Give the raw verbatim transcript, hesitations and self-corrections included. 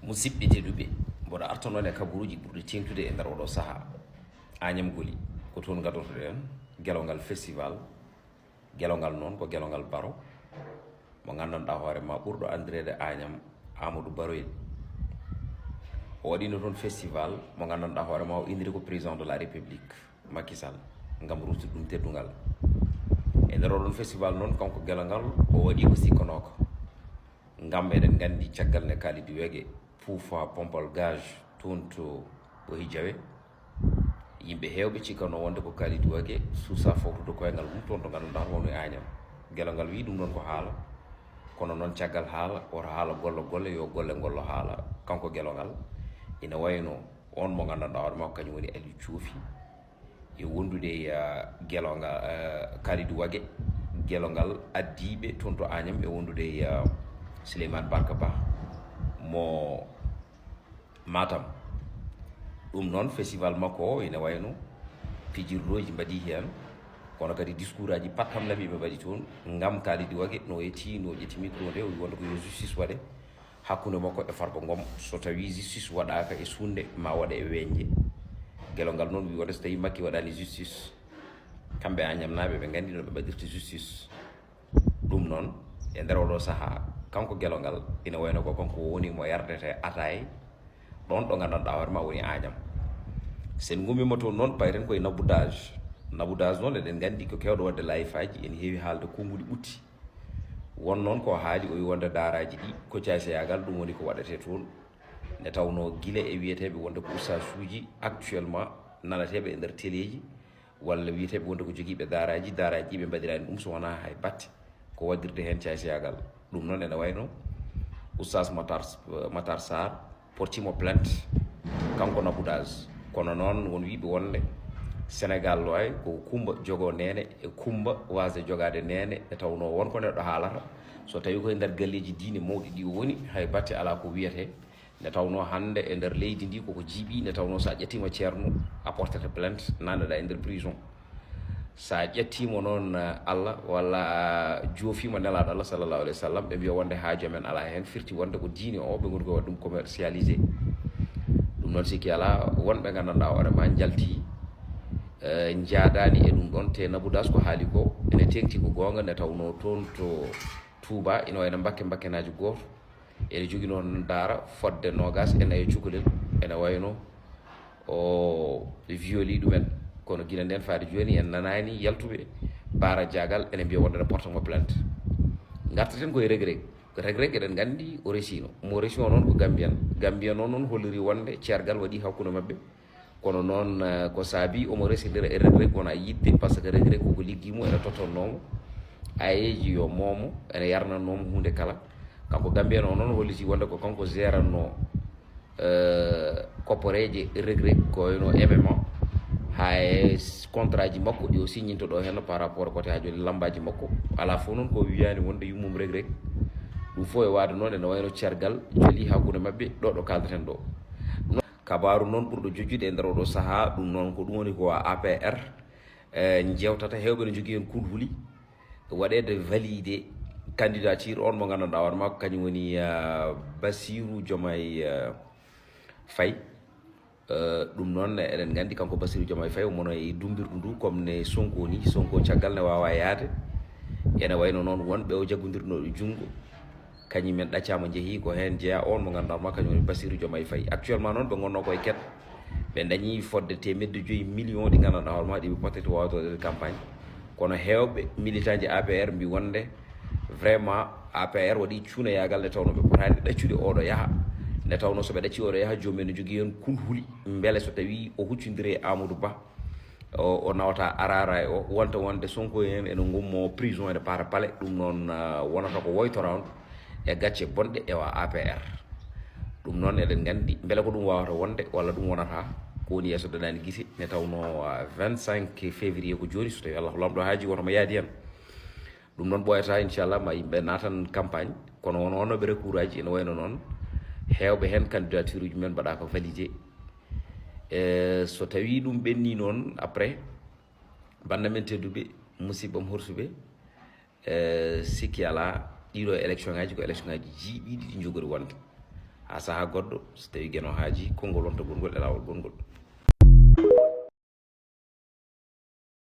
Musidɓe tedduɓe, mboɗo arta noon e kabaruuji ɓurɗi teeŋtude e nder oɗo sahaa. Agnam Goli, ko toon ngaddotoɗen gelongal festival. Gelongal noon ko gelongal Baro, mo nganndanɗaa hoore ma ɓurɗo anndireede Agnam, Amadou Baroyel. O waɗino toon festival mo nganndanɗaa hoore ma o inniri ko Président de la République, Macky Sall, ngam ruttude ɗum teddungal. E nder oɗon festival noon, kanko gelongal, o waɗi ko sikkanoo ko. Ngam eɗen nganndi caggal nde Kalidou Wagué puufa pompal gaz toon to Ɓohi Jawe, yimɓe heewɓe cikkanoo wonde ko Kalidou Wagué suusa fawtude koyngal mum toon to nganndanɗaa woni Agnam. Gelongal wii ɗum ɗoon ko haala, kono noon caggal haala, woto haala gollo golle, yo golle ngollo haala. Kanko gelongal, ina wayno on mo nganndanɗaa hoore makko kañum woni Aliou Thiofi, e wondude e, uh, gelongal, uh, Kalidou Wagué, gelongal addiiɓe toon to Agnam, e wondude e, uh, Souleymane Barka Ba mo Matam. Ɗum noon, festival makko o ina wayno pijirlooji mbaɗi heen, kono kadi discours aji pattamlami ɓe mbaɗi toon ngam Kalidou Wagué, no o yetti, no o ƴetti micro nde, o wi wonde ko yo justice waɗe hakkunde makko e Farba Ngom. So tawi justice waɗaaka e suunde, ma waɗe e weñje. Gelongal noon wi wonde so tawi Makki waɗaani justice, kamɓe Agnamnaaɓe ɓe nganndi no ɓe mbaɗirta justice. Ɗum noon, e nder oɗo sahaa, kanko gelongal ina wayno ko kanko woni mo yardete ataay ɗoon ɗo nganndanɗaa hoore ma woni Agnam. Sen ngummiima toon noon, payten koye Naboudage. Naboudage noon, eɗen nganndi ko keewɗo waɗde live aji, ene heewi haalde konnguɗi ɓutti. Won noon ko haali, o wi wonde daaraaji ɗi ko caysayagal, ɗum woni ko waɗetee toon. Nde tawnoo gila e wiyeteeɓe wonde ko ustaasuuji actuellement nanateeɓe e nder teleeji, walla wiyeteeɓe wonde ko jogiiɓe daaraaji, daaraaji ɗi ɓe mbaɗiraani ɗum so wonaa hay batte ko waɗirde heen caysayagal. Ɗum noon ene wayno ustaas Matar, Matar Sarr, portiimo plainte, kanko Naboudage. Kono noon, won wiiɓe wonde Sénégal ɗo ay ko Kumba jogoo neene e Kumba waasde jogaade neene, nde tawnoo won ko neɗɗo haalata. So tawii koye nder galleeji diine mawɗi ɗi o woni, hay batte alaa ko wiyetee. Nde tawnoo hannde e nder leydi ndi koko jiiɓi, nde tawnoo so a ƴettiima ceerno, a portete plainte, nanneɗaa e nder prison. So a ƴettiima noon, eh, Allah, walla a joofiima Nelaaɗo Allah, sallallahu alayhi wa sallam, ɓe mbiya wonde haaju amen alaa heen, firti wonde ko diine o, ɓe ngoni ko waɗi ɗum commercialisé. Ɗum noon sikki alaa, wonɓe nganndanɗaa hoore ma njalti, eh, njaadaani e ɗum ɗoon, te Naboudage ko haali ko, ene teeŋti ko goonga, nde tawnoo toon to Touba, ina wayno mbakke mbakkenaaji gooto, ene jogii noon daara fodde noogaas e nayo cukalel, ene wayno o violi ɗumen. Kono gila ndeen faade jooni, en nanaani yaltuɓe baara jaagal ene mbiya wonde ne porta mo plainte. Ngartaten koye Reug Reug. Reug Reug eɗen nganndi o resiino. Mo resi o noon ko Gambien. Gambien o noon holliri wonde ceergal waɗi hakkunde maɓɓe. Kono noon, eh, ko saabi omo resindira e Reug Reug wona yiɗde, par ce que Reug Reug koko liggi mo ene totonnoo mo. Ayeeji yo moomo, ene yarnannoo mo huunde kala. Kanko Gambien o noon holliti wonde ko kanko gérannoo, eh, kopporeeje Reug Reug ko wayno M M A. Haa e s-, contrat ji makko ɗi o signintoo ɗo heen par rapport côté haa jooni lammbaaji makko. Alaa fof noon ko wiyaani wonde yummum Reug Reug. Ɗum fof e waade noon ene wayno ceergal joli hakkunde maɓɓe ɗo, ɗo kaaldaten ɗo. Kabaaru noon ɓurɗo jojjude e nder oɗo sahaa, ɗum noon ko ɗum woni ko A P R, eh, njewtata, heewɓe no njogii heen kulhuli, waɗeede validé candidature on mo nganndanɗaa hoore makko kañum woni, eh, Bassirou Diomaye, eh, Faye. Eh, ɗum noon eɗen nganndi kanko Bassirou Diomaye Faye, o mono e dummbirdu ndu, comme ne Sonko ni, Sonko caggal ne waawa yaade. Ene wayno noon wonɓe o jaggondirnoo ɗo junngo. Kañum en ɗaccaama, njehii ko heen jeyaa, on mo ngannduɗaa ma kañum woni Bassirou Diomaye Faye. Actuellement noon, ɓe ngonnoo koye keɗ, ɓe ndañii fodde teemedde joyi million ɗi nganndanɗaa hoore ma ɗi ɓe potata waawde waɗde campagne. Kono heewɓe militant ji A P R mbi wonde vraiment A P R waɗi cuunoyaagal nde tawnoo ɓe potaani ɗaccude oɗo yaha. Nde tawnoo so ɓe ɗaccii oɗo yaha, joomum en no jogii heen kulhuli. Mbele so tawii o huccondiri e Amadou Ba, o, o nawata arara e o, wonta wonde Sonko en ene ngummo prison, ene paata palais, ɗum noon, ah, wonata ko woytoraandu e gacce bonɗe e wa A P R. Ɗum noon eɗen nganndi mbele ko ɗum waawata wonde walla ɗum wonata ko woni yeeso daɗaani gite, nde tawnoo, ah, vingt-cinq février ko jooni, so tawii Allah ko Laamɗo haaji, woto mo yaadi heen. Ɗum noon ɓooyata, inchallah, ma yimɓe naatan campagne, kono won wonnooɓe recours aji ene wayno noon, heewɓe heen candidature uji men mbaɗaaka validé. E so tawii ɗum ɓennii noon, après, bannda men tedduɓe, musiɓɓam horsuɓe, e sikki alaa, ɗiɗo élection ngaji ko élection ngaji jiiɓiiɗi ɗi njogori wonde. Haa sahaa goɗɗo, so tawii Geno haajii, konngol wonta gonngol e laawol gonngol.